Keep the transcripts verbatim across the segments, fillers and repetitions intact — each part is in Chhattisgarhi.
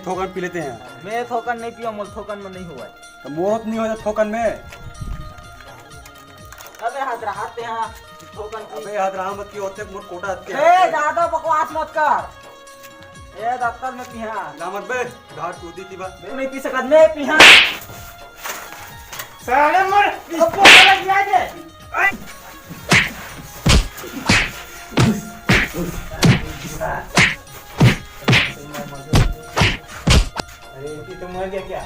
थोकन पी लेते हैं। मैं थोकन नहीं पियो, मोर थोकन में नहीं हुआ है। तो मोर नहीं होता थोकन में। अबे हाथ रहा ते हाँ, थोकन पी। अबे हाथ रहा मत की होते मोर कोटा हत्या। ए, ज्यादा बकवास मत कर। ए, दफ्तर में पिहा। ना मत बे, धार तू दी थी बा। मैं नहीं पी सकत, मैं पिहा। साले मर, इसको गलत किया जे। अरे, ये तो मर गया क्या?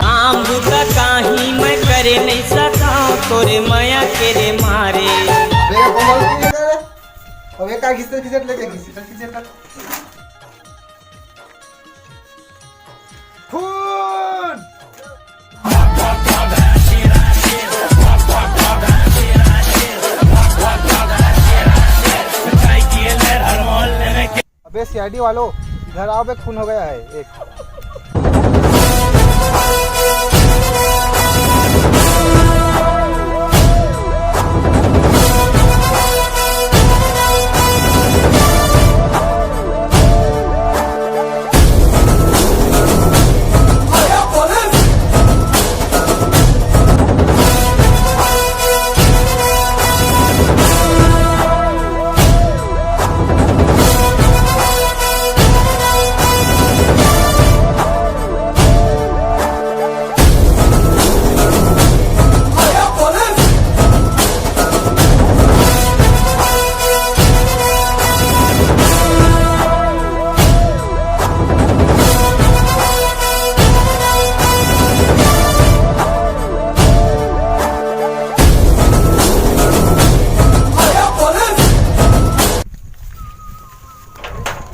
काम बुता काही मैं करे नहीं सकाऊं तोरे मया के रे मारे। देखा कोमल की है ना? अब एक का घिसट घिसट लेके घिसट घिसट कर। खून। अबे सीआईडी वालों, इधर आओ बे, खून हो गया है एक।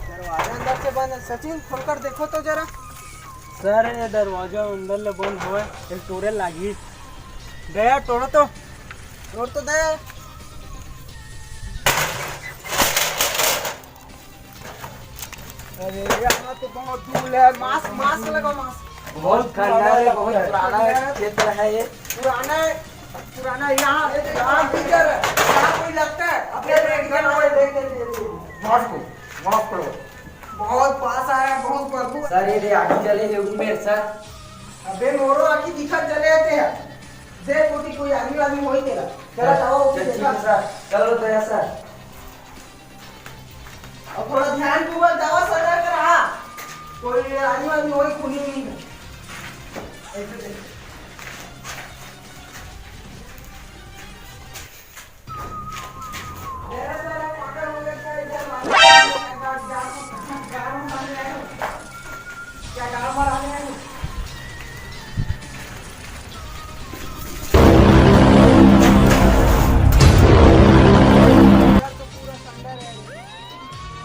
दरवाजा अंदर से बंद है। सचिन, खोलकर देखो तो जरा। सर, ये दरवाजा अंदर ले बंद होए, ये टूरे लागी। दया, तोड़ो तो। तोड़ तो दे। अरे, यहाँ तो बहुत धूल है। मास्क, मास्क लगाओ, मास्क। बहुत ठंडा है, बहुत पुराना क्षेत्र है ये। पुराना है, पुराना। यहाँ, यहाँ कीचड़ है, यहाँ कोई लगता है? अबे, देख, देख, देख, देख, देख, देख। मास्क, मास्क करो। बहुत पास आया, बहुत बदबू। सर, ये दे आँखी जले हे उनमें, सर। अबे मोरो आँखी दिखत जले हे तेहा। देख, कोती कोई आदमी वादमी होई तेला। चला, चला, जाओ, ठीक है, देखा। सर। चलो, दया, सर। अब थोड़ा ध्यान पूर्वक जावा, सतर्क रहा। कोई आदमी वादमी होई, खूनी नहीं है। ऐसे देख।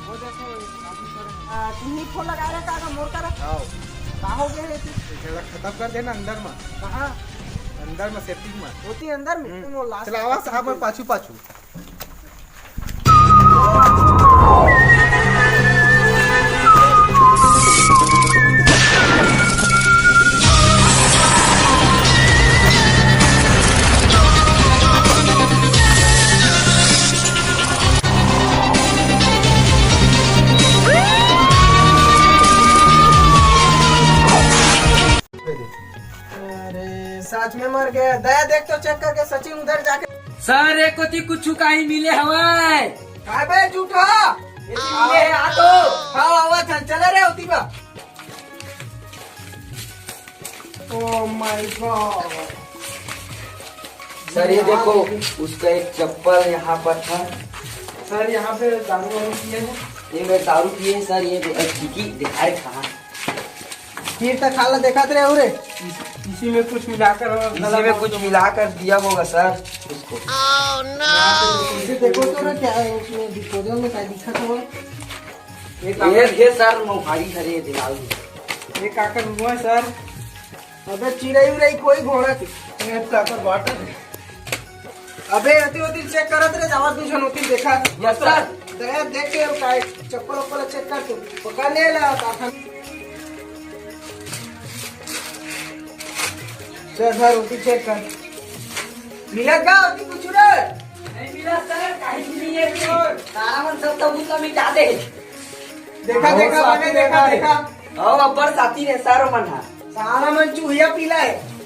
वो देखो, अभी सर, आ, तुम ही फोन लगा रहे का, का मोर करा? आओ। का हो गया है तू? ये झगड़ा खत्म कर देना अंदर में। कहाँ? अंदर में, सेप्टिक में। होती अंदर में? हम्म। तुम वो लास्ट चला, आवा तक साहब, मैं पाछू, पाछू। अरे, सच में मर गया। दया, देख तो चेक करके, सचिन उधर जाके। सर, एक कोती कुछ काई मिले हवाए। का बे, झूठा? ये तो मिले है, आ तो। हाँ, आवा था, चला रे, होती बा। Oh my God। सर, ये देखो, उसका एक चप्पल यहाँ पर था। सर, यहाँ पे दारू वारू पिए हैं? ये मैं दारू पिए हैं, सर, ये दे-, अ, खिड़की दिखा रहे कहाँ है? फिर तक खाला देखत रहे हो रे। इस-, इसी में कुछ मिलाकर और इसी में कुछ मिलाकर दिया होगा सर उसको। इसे देखो तो ना, क्या है उसमें, डिस्पोजल में क्या दिखा था वो? ये ये, ये सर, मोहारी सर, ये दिखाओ। ये काकर हुआ है सर? अबे चिरई उरई कोई घोड़ा के। ये काकर वाटर है। अबे अति होती चेक करत रे, जावा दू झन होती देखा। Yes sir. दया देख के का चप्पल उप्पल चेक कर तू। पकड़ ले ला काकर। चल सर, होती चेक कर। मिला का होती कुछ रे? नहीं मिला सर, कहीं भी नहीं है सब सबूत ला मिटा दे। देखा, अहो, देखा, साथी बने देखा, देखा है। देखा। अहो, अब्बड़ साथी ने सारो मन हा। सारा मन चूहिया पीला है।